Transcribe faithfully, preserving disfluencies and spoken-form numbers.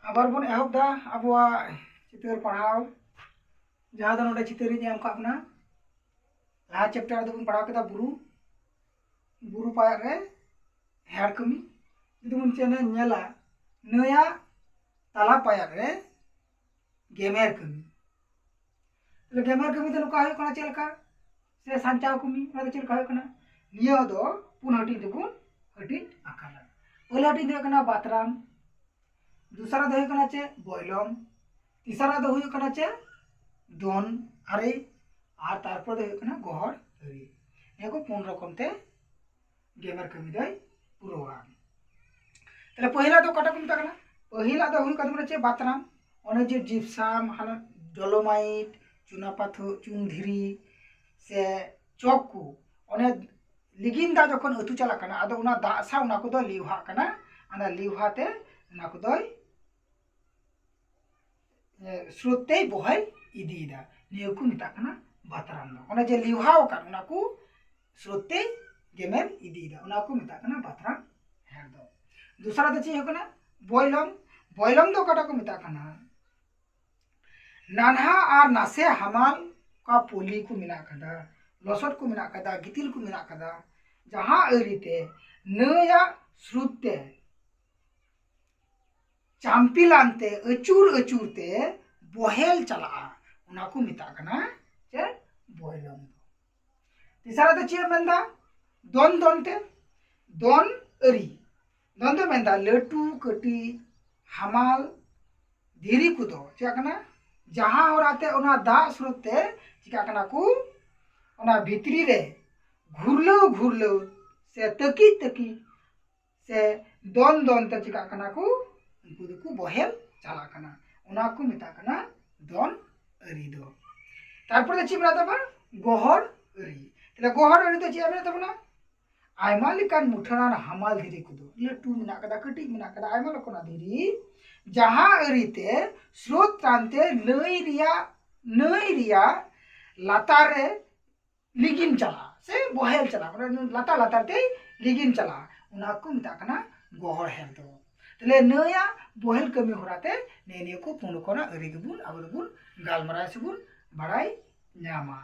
ᱟᱵᱟᱨ ᱵᱚᱱ ᱮᱦᱚᱵ ᱫᱟ ᱟᱵᱚᱣᱟᱜ ᱪᱤᱛᱟᱹᱨ ᱯᱟᱲᱦᱟᱣ, ᱡᱟᱦᱟᱸ ᱫᱚ ᱱᱚᱰᱮ ᱪᱤᱛᱟᱹᱨ ᱤᱧ ᱮᱢ ᱠᱟᱜ ᱵᱚᱱᱟ᱾ ᱞᱟᱦᱟ ᱪᱮᱯᱴᱟᱨ ᱨᱮᱫᱚ ᱵᱚᱱ ᱯᱟᱲᱦᱟᱣ ᱠᱮᱫᱟ ᱵᱩᱨᱩ, ᱵᱩᱨᱩ ᱯᱟᱭᱟᱫ ᱨᱮ ᱦᱮᱲ ᱠᱟᱹᱢᱤ᱾ ᱡᱩᱫᱤ ᱵᱚᱱ ᱪᱮ-, ᱧᱮᱞᱟ, ᱱᱟᱹᱭᱟᱜ ᱛᱟᱞᱟ ᱯᱟᱭᱟᱫ ᱨᱮ ᱜᱮᱢᱮᱨ ᱠᱟᱹᱢᱤ᱾ ᱛᱟᱦᱞᱮ ᱜᱮᱢᱮᱨ ᱠᱟᱹᱢᱤ ᱫᱚ ᱱᱚᱝᱠᱟ ᱦᱩᱭᱩᱜ ᱠᱟᱱᱟ ᱪᱮᱫ ᱞᱮᱠᱟ, ᱥᱮ ᱥᱟᱧᱪᱟᱣ ᱠᱟᱹᱢᱤ, ᱚᱱᱟ ᱫᱚ ᱪᱮᱫ ᱞᱮᱠᱟ ᱦᱩᱭᱩᱜ ᱠᱟᱱᱟ? ᱱᱤᱭᱟᱹ ᱫᱚ ᱯᱩᱱ ᱦᱟᱹᱴᱤᱧ ᱛᱮᱵᱚᱱ ᱦᱟᱹᱴᱤᱧ ᱟᱠᱟᱫᱟ᱾ ᱯᱳᱭᱞᱳ ᱦᱟᱹᱴᱤᱧ ᱫᱚ ᱦᱩᱭᱩᱜ ᱠᱟᱱᱟ ᱵᱟᱛᱨᱟᱢ, ᱫᱚᱥᱟᱨᱟᱜ ᱫᱚ ᱦᱩᱭᱩᱜ ᱠᱟᱱᱟ ᱪᱮᱫ, ᱵᱚᱭᱞᱚᱢ, ᱛᱮᱥᱟᱨᱟᱜ ᱫᱚ ᱦᱩᱭᱩᱜ ᱠᱟᱱᱟ ᱪᱮᱫ, ᱫᱚᱱ ᱟᱨᱮ, ᱟᱨ ᱛᱟᱨᱯᱚᱨ ᱫᱚ ᱦᱩᱭᱩᱜ ᱠᱟᱱᱟ ᱜᱚᱦᱚᱲ ᱟᱹᱨᱤ᱾ ᱱᱤᱭᱟᱹ ᱠᱚ ᱯᱩᱱ ᱨᱚᱠᱚᱢ ᱛᱮ ᱜᱮᱢᱮᱨ ᱠᱟᱹᱢᱤ ᱫᱚᱭ ᱯᱩᱨᱟᱹᱣᱟ᱾ ᱛᱟᱦᱞᱮ ᱯᱟᱹᱦᱤᱞᱟᱜ ᱫᱚ ᱚᱠᱟᱴᱟᱜ ᱠᱚ ᱢᱮᱛᱟᱜ ᱠᱟᱱᱟ? ᱯᱟᱹᱦᱤᱞᱟᱜ ᱫᱚ ᱦᱩᱭᱩᱜ ᱠᱟᱱ ᱛᱟᱵᱚᱱᱟ ᱪᱮᱫ, ᱵᱟᱛᱨᱟᱢ᱾ ᱚᱱᱮ ᱡᱮ ᱡᱤᱯᱥᱟᱢ, ᱦᱟᱱᱟ ᱰᱚᱞᱳᱢᱟᱭᱤᱴ, ᱪᱩᱱᱟ ᱯᱟᱛᱷᱚᱨ, ᱪᱩᱱ ᱫᱷᱤᱨᱤ ᱥᱮ ᱪᱚᱠ ᱠᱚ, ᱚᱱᱮ ᱞᱤᱜᱤᱱ ᱫᱟᱜ ᱡᱚᱠᱷᱚᱱ ᱟᱹᱛᱩ ᱪᱟᱞᱟᱜ ᱠᱟᱱᱟ, ᱟᱫᱚ ᱚᱱᱟ ᱫᱟᱜ ᱥᱟᱶ ᱚᱱᱟ ᱠᱚᱫᱚ ᱞᱮᱣᱦᱟᱜ ᱠᱟᱱᱟ᱾ ᱚᱱᱟ ᱞᱮᱣᱦᱟ ᱛᱮ ᱚᱱᱟ ᱠᱚᱫᱚᱭ ᱮ, ᱥᱨᱳᱛ ᱛᱮᱭ ᱵᱚᱦᱮᱞ ᱤᱫᱤᱭᱮᱫᱟ᱾ ᱱᱤᱭᱟᱹ ᱠᱚ ᱢᱮᱛᱟᱜ ᱠᱟᱱᱟ ᱵᱟᱛᱨᱟᱢ ᱫᱚ᱾ ᱚᱱᱮ ᱡᱮ ᱞᱮᱣᱦᱟᱣ ᱟᱠᱟᱱ, ᱚᱱᱟ ᱠᱚ ᱥᱨᱳᱛ ᱛᱮᱭ ᱜᱮᱢᱮᱨ ᱤᱫᱤᱭᱮᱫᱟ, ᱚᱱᱟ ᱠᱚ ᱢᱮᱛᱟᱜ ᱠᱟᱱᱟ ᱵᱟᱛᱨᱟᱢ ᱦᱮᱲ ᱫᱚ᱾ ᱫᱚᱥᱟᱨᱟᱜ ᱫᱚ ᱪᱮᱫ ᱦᱩᱭᱩᱜ ᱠᱟᱱᱟ? ᱵᱚᱭᱞᱚᱢ᱾ ᱵᱚᱭᱞᱚᱢ ᱫᱚ ᱚᱠᱟᱴᱟᱜ ᱠᱚ ᱢᱮᱛᱟᱜ ᱠᱟᱱᱟ? ᱱᱟᱱᱦᱟ ᱟᱨ ᱱᱟᱥᱮ ᱦᱟᱢᱟᱞ ᱚᱠᱟ ᱯᱚᱞᱤ ᱠᱚ ᱢᱮᱱᱟᱜ ᱠᱟᱫᱟ, ᱞᱚᱥᱚᱫ ᱠᱚ ᱢᱮᱱᱟᱜ ᱠᱟᱫᱟ, ᱜᱤᱛᱤᱞ ᱠᱚ ᱢᱮᱱᱟᱜ ᱠᱟᱫᱟ, ᱡᱟᱦᱟᱸ ᱟᱹᱨᱤᱛᱮ ᱱᱟᱹᱭᱟᱜ ᱥᱨᱳᱛ ᱛᱮ ᱪᱟᱢᱯᱤᱞᱟᱱ ᱛᱮ ᱟᱹᱪᱩᱨ ᱟᱹᱪᱩᱨ ᱛᱮ ᱵᱚᱦᱮᱞ ᱪᱟᱞᱟᱜᱼᱟ, ᱚᱱᱟ ᱠᱚ ᱢᱮᱛᱟᱜ ᱠᱟᱱᱟ ᱪᱮᱫ? ᱵᱚᱭᱞᱚᱢ ᱫᱚ᱾ ᱛᱮᱥᱟᱨᱟᱜ ᱫᱚ ᱪᱮᱫ ᱮᱢ ᱢᱮᱱᱫᱟ? ᱫᱚᱱ ᱫᱚᱱ ᱛᱮ᱾ ᱫᱚᱱ ᱟᱹᱨᱤ᱾ ᱫᱚᱱ ᱫᱚ ᱢᱮᱱᱫᱟ ᱞᱟᱹᱴᱩ ᱠᱟᱹᱴᱤᱡ ᱦᱟᱢᱟᱞ ᱫᱷᱤᱨᱤ ᱠᱚᱫᱚ ᱪᱮᱫ ᱠᱟᱱᱟ? ᱡᱟᱦᱟᱸ ᱦᱚᱨᱟᱛᱮ ᱚᱱᱟ ᱫᱟᱜ ᱥᱨᱳᱛ ᱛᱮ ᱪᱤᱠᱟᱹᱜ ᱠᱟᱱᱟ ᱠᱚ, ᱚᱱᱟ ᱵᱷᱤᱛᱨᱤ ᱨᱮ ᱜᱷᱩᱨᱞᱟᱹᱣ ᱜᱷᱩᱨᱞᱟᱹᱣ ᱥᱮ ᱛᱟᱹᱠᱤᱡ ᱛᱟᱹᱠᱤᱡ ᱥᱮ ᱫᱚᱱ ᱫᱚᱱ ᱛᱮ ᱪᱤᱠᱟᱹᱜ ᱠᱟᱱᱟ ᱠᱚ, ᱩᱱᱠᱩ ᱫᱚᱠᱚ ᱵᱚᱦᱮᱞ ᱪᱟᱞᱟᱜ ᱠᱟᱱᱟ, ᱚᱱᱟ ᱠᱚ ᱢᱮᱛᱟᱜ ᱠᱟᱱᱟ ᱫᱚᱱ ᱟᱹᱨᱤ ᱫᱚ᱾ ᱛᱟᱨᱯᱚᱨᱮ ᱪᱮᱫ ᱢᱮᱱᱟᱜ ᱛᱟᱵᱚᱱᱟ? ᱜᱚᱦᱚᱲ ᱟᱹᱨᱤ᱾ ᱛᱟᱦᱞᱮ ᱜᱚᱦᱚᱲ ᱟᱹᱨᱤ ᱫᱚ ᱪᱮᱫ ᱢᱮᱱᱟᱜ ᱛᱟᱵᱚᱱᱟ? ᱟᱭᱢᱟ ᱞᱮᱠᱟᱱ ᱢᱩᱴᱷᱟᱹᱱ ᱟᱨ ᱦᱟᱢᱟᱞ ᱫᱷᱤᱨᱤ ᱠᱚᱫᱚ, ᱞᱟᱹᱴᱩ ᱢᱮᱱᱟᱜ ᱠᱟᱫᱟ, ᱠᱟᱹᱴᱤᱡ ᱢᱮᱱᱟᱜ ᱠᱟᱫᱟ, ᱟᱭᱢᱟ ᱞᱮᱠᱟᱱᱟᱜ ᱫᱷᱤᱨᱤ, ᱡᱟᱦᱟᱸ ᱟᱹᱨᱤᱛᱮ ᱥᱨᱳᱛ ᱛᱟᱱᱛᱮ ᱱᱟᱹᱭ ᱨᱮᱭᱟᱜ, ᱱᱟᱹᱭ ᱨᱮᱭᱟᱜ ᱞᱟᱛᱟᱨ ᱨᱮ ᱞᱤᱜᱤᱱ ᱪᱟᱞᱟᱜᱼᱟ ᱥᱮ ᱵᱚᱦᱮᱞ ᱪᱟᱞᱟᱜᱼᱟ, ᱢᱟᱱᱮ ᱞᱟᱛᱟᱨ ᱞᱟᱛᱟᱨ ᱛᱮ ᱞᱤᱜᱤᱱ ᱪᱟᱞᱟᱜᱼᱟ, ᱚᱱᱟ ᱠᱚ ᱢᱮᱛᱟᱜ ᱠᱟᱱᱟ ᱜᱚᱦᱚᱲ ᱦᱮᱲ ᱫᱚ᱾ ᱛᱟᱦᱞᱮ ᱱᱟᱹᱭᱟᱜ ᱵᱚᱦᱮᱞ ᱠᱟᱹᱢᱤ ᱦᱚᱨᱟ ᱛᱮ ᱱᱮᱜᱼᱮ ᱱᱤᱭᱟᱹ ᱠᱚ ᱯᱩᱸᱰ ᱠᱷᱚᱱᱟᱜ ᱟᱹᱨᱤ ᱜᱮᱵᱚᱱ ᱟᱵᱚ ᱫᱚᱵᱚᱱ ᱜᱟᱞᱢᱟᱨᱟᱣ ᱥᱮᱵᱚᱱ ᱵᱟᱲᱟᱭ ᱧᱟᱢᱟ᱾